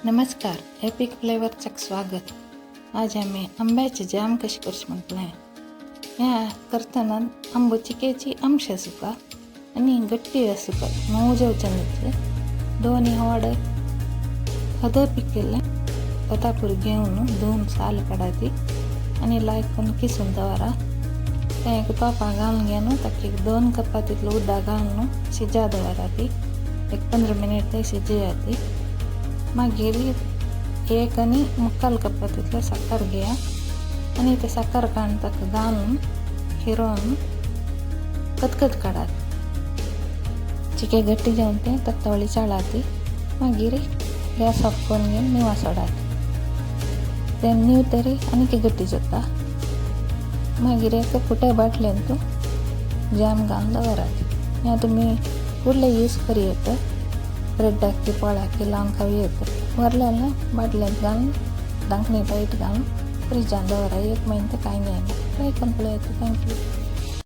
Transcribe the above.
नमस्कार, एपिक फ्लेवरचं स्वागत. आज आम्ही आंब्याचे जाम कशी करचे म्हटलं. ह्या करताना आंबो चिकेची अंश सुका आणि गट्टी सुका मऊ जावचे. दोन्ही हवाड हद पिकेले ततापूर घेऊन धुवून साल काढाती आणि लायक किसून दवरा. ते एक तोपा घालून घेवन ताका एक 2 कप्पा तितलो उदक घालून शिजा दवरा ती एक 15 मिनीट ते शिजया ती. मागीर 1 3/4 कप्पा तितलो साकर घेया आनी ते साकर काडून ताका घालून खिरोवन कतकत काडात. चिके गट्टी जावन ते तकतवळी चाळाती. मागीर गॅस ऑफ करून घेवन निवा सोडात. ते नीव तरी आनीक गट्टी जाता. मागीर एक फुट्या बाटलेन जाम घालून दवरात. ह्या तुमी फुडले यूज करी येता, ब्रेडाक पोळ्याक लावन खावं येता. वरलें बाटलेंत घालून धांकणी टायट घालून फ्रिजान दवरा. एक म्हयनो कांय जायना. ट्राय करून पळयात. Thank you.